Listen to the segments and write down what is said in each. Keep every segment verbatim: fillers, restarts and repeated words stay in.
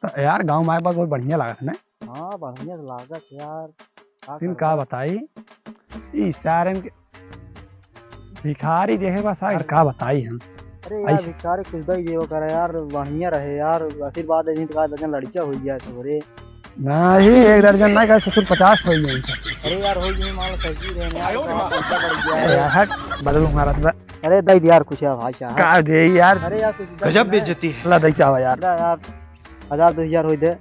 यार, गाँव में आए बाद बहुत बढ़िया लागत है ना? हाँ, बढ़िया तो लागत है यार। का लेकिन करबा? का बताई, ई सारन के भिखारी देखे बस, यार, का बताई हम। अरे यार, ऐसे भिखारी कुछ दे देवा करे यार, बढ़िया रहे यार, आशीर्वाद दे दी तो का दर्जन लड़कियाँ हो जाए तो रे। नहीं, एक दर्जन ना, का ससुर पचास हो गए। अरे यार, हो गई, मान लो सही रहे यार, पैसा बढ़ गया अरे है। यार, हट, बदलू हमारा तो। अरे दे दे यार कुछ यार, भाई साहब। का दे यार? अरे यार, कुछ दे गजब दे। बेइज्जती है। ला दे क्या हुआ यार? ला यार, हजार दो हजार हो दे।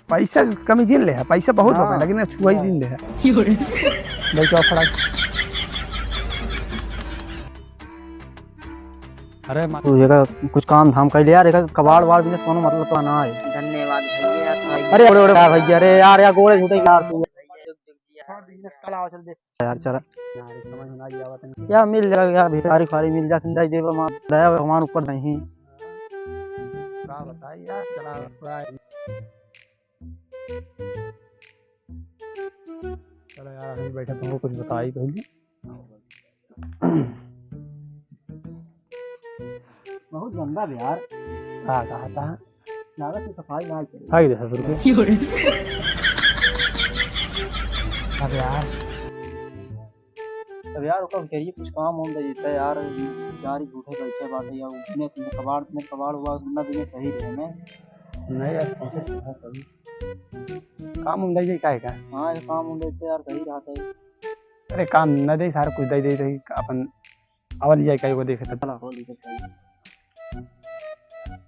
पैसा कमी जिन ले है, पैसा बहुत हाँ। होगा, लेकिन छुआ ही जिन ले है। दे क्या खड़ा। अरे मा- तू एका कुछ काम धाम कर ले यार, एका कबाड़ वाड़ बिजनेस कोनो मतलब तो ना है। धन्यवाद भैया, यार, अरे, अरे, अरे, भैया, अरे यार, यार, गोड़े छूटे यार तू। बिजनेस कल आओ, चल देख। यार, चला। यार, समझ में ना आया बात नहीं। यार, मिल जाएगा यार, भिखारी खारी मिल जाते, दे देबा माँ, दया भगवान ऊपर नहीं। का बताई यार, चला, थोड़ा चलो यार, अभी बैठे तुमको कुछ बताई पहले। बहुत गंदा बे यार। का कहा था? लागत है सफाई ना करे। खाई दे ससुर के। अब यार। अब यार, ओकर कहिए कुछ काम होम दे देता यार, यार, झूठे बैठे बाटे यार, उतने, उतने कबाड़, उतने कबाड़ हुआ, उतना दिन सही रहे में। नहीं यार, सोचे तो है कभी। काम उम दे दे, काहे का? हाँ, ये काम उम देते यार, सही रहता है। अरे, काम न दे, सारा कुछ दे दे, दे, अपन अवल जाए, काहे को देखे तब। चला, हो, लेके चल।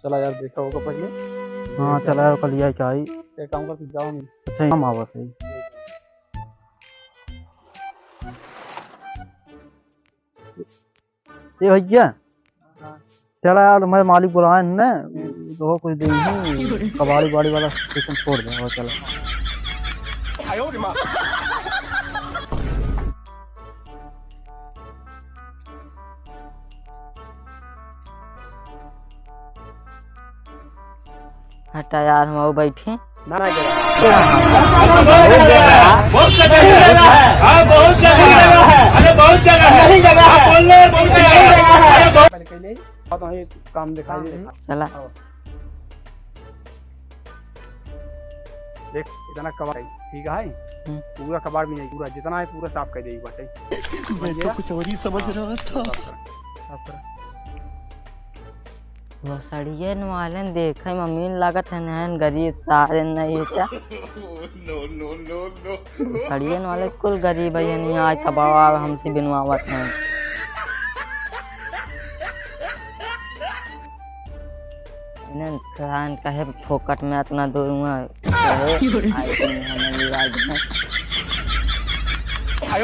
चला यार, देखा होगा पहले। हाँ, चला यार, कल ये क्या आई? एक काम कर, तू जाओ नहीं। अच्छा, हम आवा सही। ए भैया, हाँ। चला यार, मैं मालिक बुलाए हैं ना, तो कुछ दे ही, कबाड़ी बाड़ी वाला सिस्टम छोड़ दे, और चला। हटा यार, हम आओ बैठे। ना, ना, जरा। बहुत जगह है। हाँ, बहुत जगह है। अरे, बहुत जगह है। नहीं जगह है। बोल रहे, बहुत जगह है। अरे, बहुत पहले कह ले, अब वहीं काम दिखाई दे। चला। आओ। देख, इतना कबाड़ है, ठीक है? हम्म। पूरा कबाड़ भी नहीं, पूरा जितना है, पूरा साफ कर देगी बाटे। मैं तो कुछ और ही समझ रहा था। साफ कर। भोसड़ियन वालेन देखे मम्मी लागत है नहन गरीब सारे नहीं है क्या? No, no, no, no। भोसड़ियन वाले कुल गरीब है, नहीं आए कबाब हमसे बिनवावत हैं। इन्हें खान कहे फोकट में इतना दूर हुआ है। आए दिन हमें भी आज में। भाई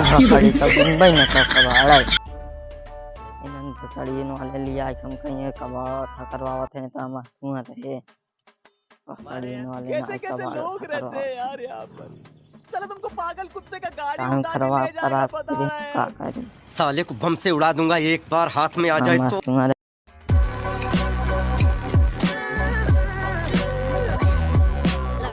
भोसड़ी सब दिन बई में सब कबाड़ है। इन्हन भोसड़ी इन वाले लिया के हम कहीं कबाड़ था करवावत हैं तो हम हुआ रहे। भोसड़ी इन वाले कैसे ना कैसे कबाड़ लोग था रहते करवावत हैं यार यहाँ पर। साला तुमको पागल कुत्ते का गाड़ी काम उठा के करवा ले जाएगा, करा बता रहा है। का करी। साले को बम से उड़ा दूंगा एक बार हाथ में आ जाए तो। मासूम